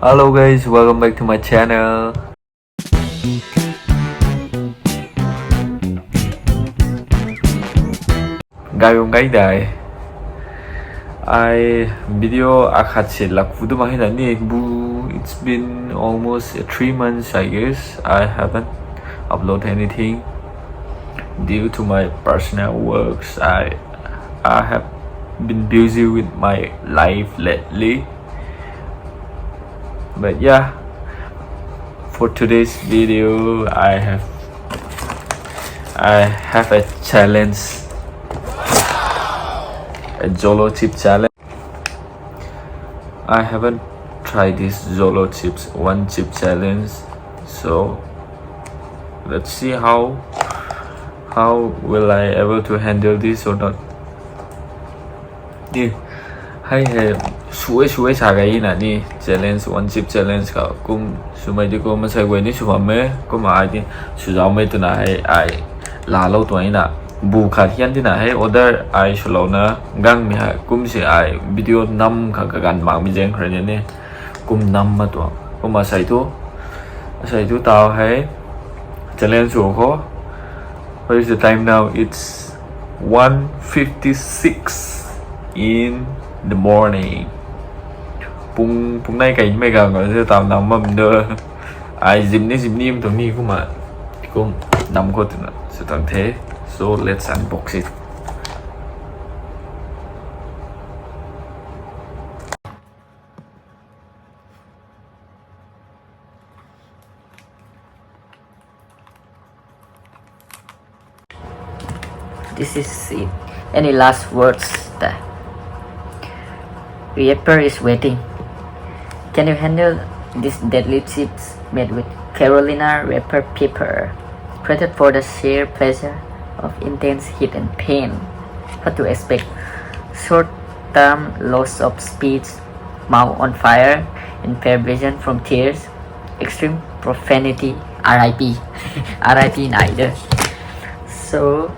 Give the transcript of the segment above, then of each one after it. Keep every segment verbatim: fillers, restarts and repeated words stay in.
Hello guys, welcome back to my channel. Gay bam gay dai. I video akhat se laku tu ma hei na ni bu. It's been almost three months, I guess. I haven't upload anything due to my personal works. I I have been busy with my life lately. But yeah, for today's video, I have I have a challenge, a Jolo chip challenge. I haven't tried this Jolo chips one chip challenge, so let's see how how will I able to handle this or not. Ni, hei hei, suai suai sa gay na ni, challenge, one chip challenge kha, kum swmei di kum masei guay ni sw bam e, kum ai di sw zauc mei twna hei, ai laalou tuang na, bu khat hian di na hei, order ai swlou na, gang mi hei, kum si ai video nam kha kaganv mak mi zaeng khou rui ni, kum nam ma tuang, kum asei tu, asei tu tau hei, challenge sw khou, What is the time now? It's one fifty-six in the morning. Pung, pung nai kai mei gang ko se tam nam bam de. Ai zim ni zim ni tu mi kumna kum nam khou twna sw tang the. So let's unbox it. This is it. Any last words? The reaper is waiting. Can you handle this deadly chips made with Carolina Reaper pepper? Created for the sheer pleasure of intense heat and pain. What to expect? Short term loss of speech, mouth on fire, impaired vision from tears, extreme profanity, R I P. R I P nai de. So,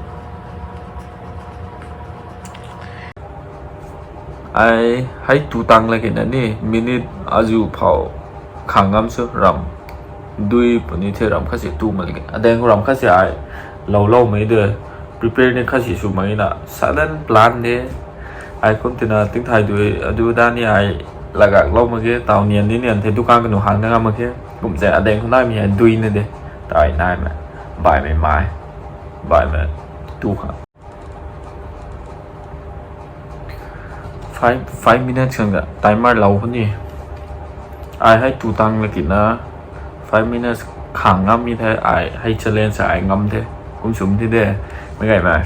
ai hei tu tang la kina ni, minute azu phou khang ngam sw ram. Dui puni the ram khat si tu ma le. Adeng ram khat si ai lou lou mei de. Prepare ni khat si sw mei na. Sudden plan de. Ai kum tina ting thai dui, adu da ni ai lagak lou mak ge, tau nian ni nian the, dukan kanu hang na ngam mak ge. Kum se adeng khou nai mi ai dui na de. Tai nai ma. Bai mei mai. Bai mei tu kha. Five, five minutes khang ga timer lou khou ni. Ai hei tu tang la kina five minutes khang ngam mi the, ai hei challenge ai ngam the. Kum sum thi de. Mei gay mai.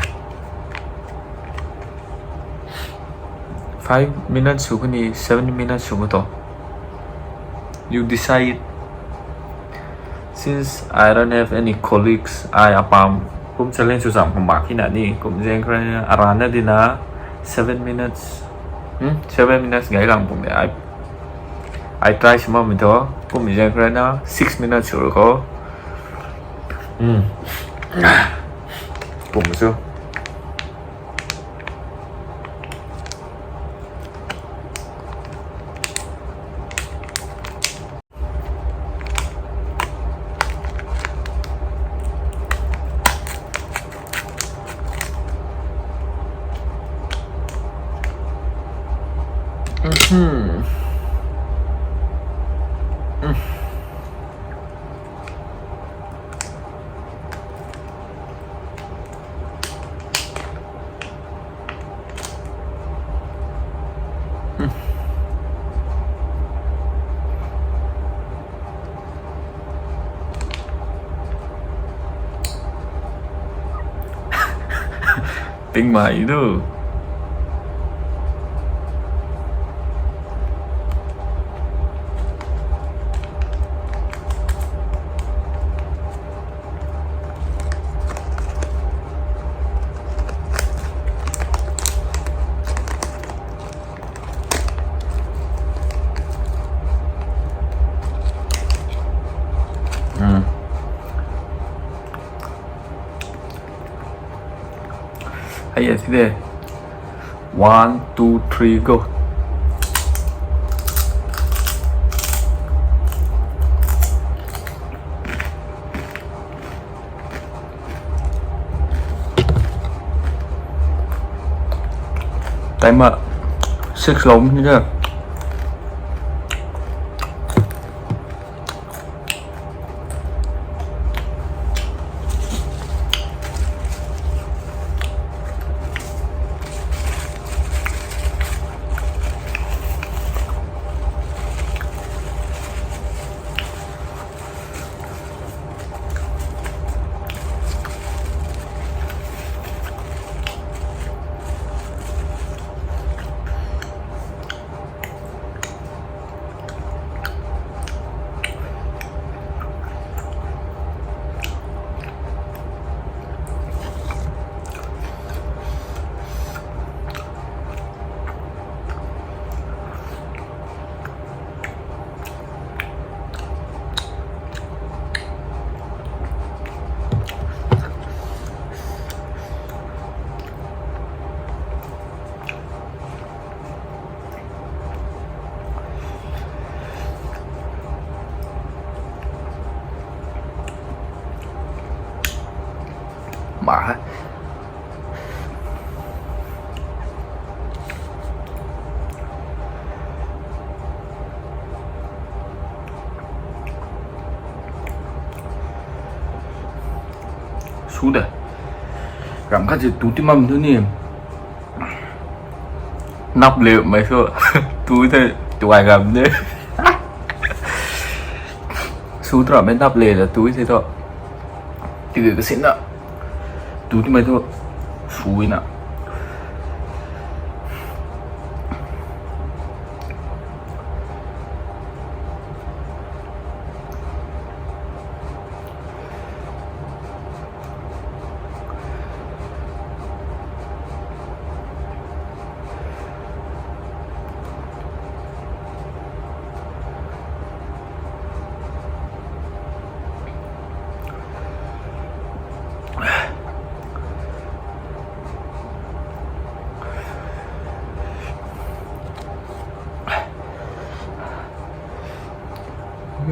Five minutes sw khou ni, seven minutes sw khou to. You decide. Since I don't have any colleagues, ai apam kum challenge sw zam kum mak hina ni, kum zaeng khou rui na, arana dina seven minutes. Hmm? Seven minutes gay lang pung de. I, I try sw ma mi to, kum zaeng khou rui na six minutes sw khou. Hmm. Pum sw. Mhm. Mm. Ting mai du. Hmm. Hei e, si de. One, two, three, go. Ama six lou ni de. Mak he. Su de. Ram khat si tu ti mam tu ni. Nap le mei sw. Tu the tuai gam de. Su tu rammei nap le la tu the thu. Tiki kasinna. Tu ti mei thu. Su na.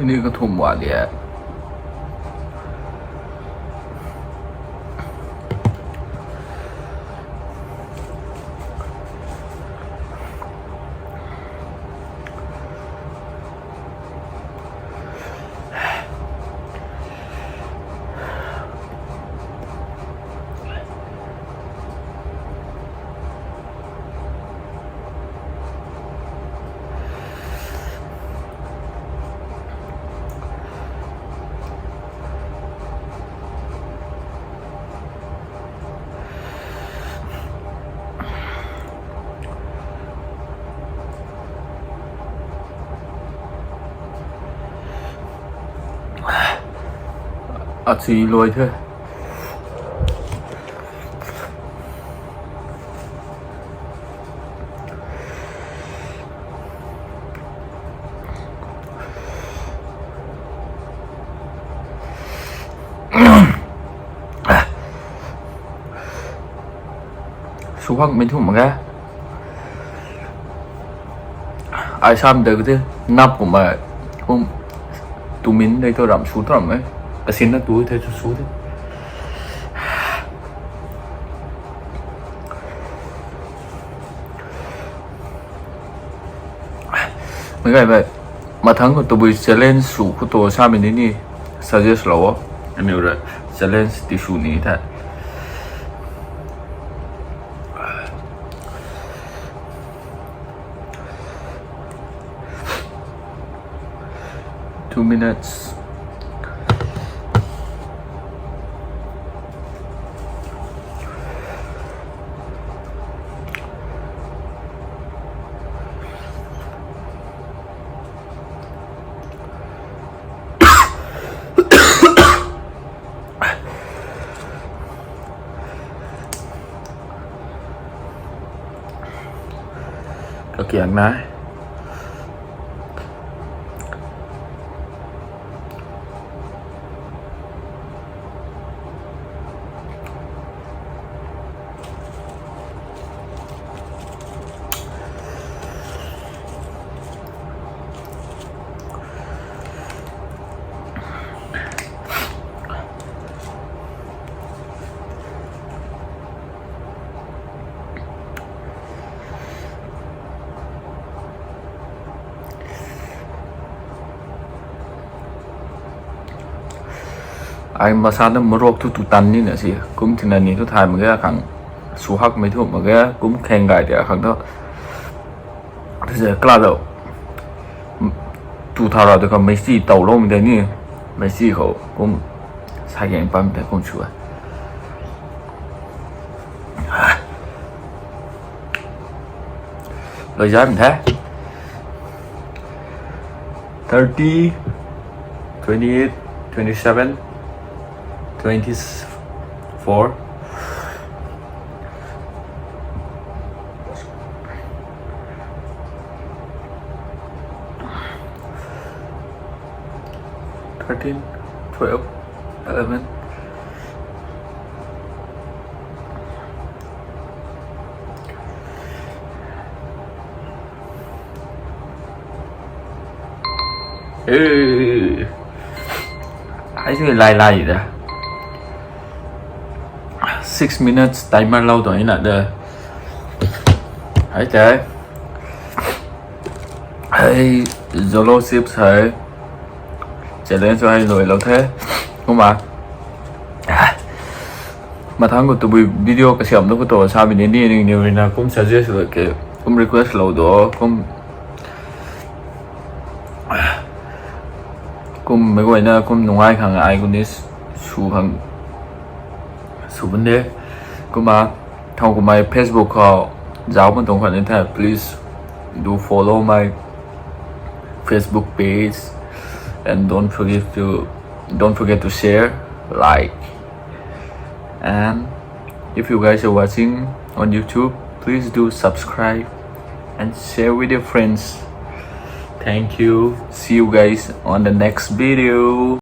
Ni kathum wa liya. Achi luai the. Suhak mei thu mak ge. Ai sam de the nap kumna kum tumin de thu ram su tu ram e. Kasinna tu the chu su the. Mei gay mei, mathang khou tabui challenge sw khou tu samei ni ni suggest lou o. Aniu rui challenge ti sw ni the. Two minutes. Kakiang na. Ai masa na Morocco thu tu tan ni na si, kum thina ni thu thay mak ge khang, su hak mei thu mak ge, kum kheng gay tia khang thu. Tise kala dou. Tu tha ra tu khang mei si tow lou mei de ni, mei si khou kum sa gang pam de kum su e. Loi zan the. Thirty, twenty-eight, twenty-seven, twenty-four, thirteen, twelve, eleven. Ai chu lai lai da. Six minutes timer lou tuang na de. Ai te. Ai Zolo chips hei challenge hei luai lou the. Kumna mathang khou tabui video kasiam tu khou tu sa bi ni ni ning ni na kum suggest lou ke, kum request lou do kum. Kum mei guayna kum nungai khang ai kum ni su khang su bun de. Kumna thau kumna Facebook khou zauc bam tuang khat ni the, please do follow my Facebook page and don't forget to, don't forget to share, like, and if you guys are watching on YouTube, please do subscribe and share with your friends. Thank you. See you guys on the next video.